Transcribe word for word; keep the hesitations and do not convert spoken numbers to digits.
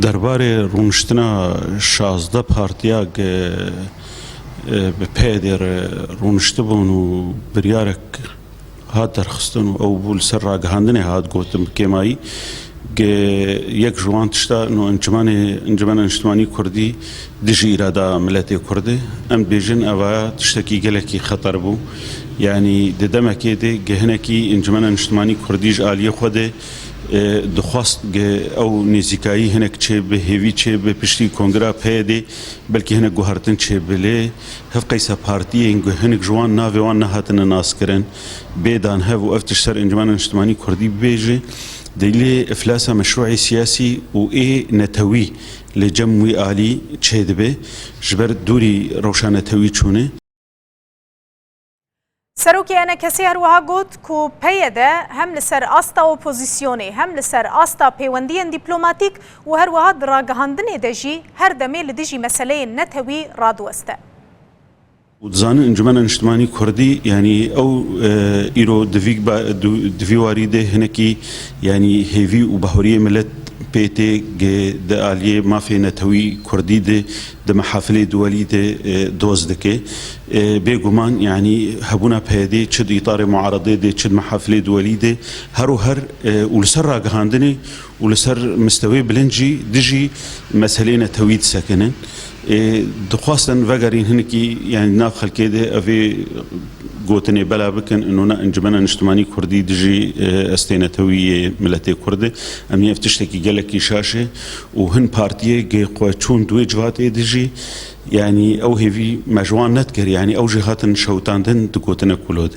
Derbarê rûniştina şazdeh partiya ge, e, bi PYDê re rûniştibûn û biryarek hat derxistin û ew bû li ser ragihandinê hat gotin bi kêmayî. Ge yek ji wan tişta no encûmenê, Encûmena Niştimanî Kurdî dijî îrada miletê Kurd e. Em dibêjin eva tiştekî gelekî xeter bû. Yanî di demekê de ge hinekî Encûmena Niştimanî Kurdî ji aliyê xwe de, e, dixwest ge ew nêzîkayî hinek çêbe, hêvî çêbe piştî kongra PYDê, belkî hinek guhertin çêbe. Lê hev qeysa partiyên ku hinek ji wan navê wan nehatine naskirin, bê dan hev û ev tişt ser Encûmena Niştimanî Kurdî bibêje, dê lê iflasa meşrûê siyasî û ê netewî li cem wî alî çêdibe, ji ber dûrî rewşa netewî çûne. Serokê ENKSê her wiha got ku PYD hem li ser asta opozîsyonê hem li ser asta pêwendiyên dîplomatîk û her wiha di ragihandinê de jî her demê li dijî meseleyên netewî radiweste. Û dizanin Encûmena Niştimanî Kurdî, yanî ew, e, îro di vî ba-, du-, di vî warî de hinekî, yanî hêvî û bahoriyê milet pê tê ge di aliyê mafê netewî Kurdî de di mehafilê duwelî de, e, doz dike. E, bêguman, yanî hebûna PYDê çi di îtarê muaredê de, çi di mehafilê duwelî de, her û her, e, û li ser ragihandinê û li ser mistewê bilind jî dijî meselê netewî disekinin. E, dixwastin vegerîn hinekî, yanî nav xelkê de evê gotinê bela bikin, ino ne Encûmena Niştimanî Kurdî dijî, e, estê netewî yê miletê Kurd e. Em ê ev tiştekî gelekî şaş e û hin partiyê ge xwe çûn di wê civatê dijî, yanî ew hêvî me ji wan nedikir, yanî ew jî hatin şewitandin di gotinek wilo de.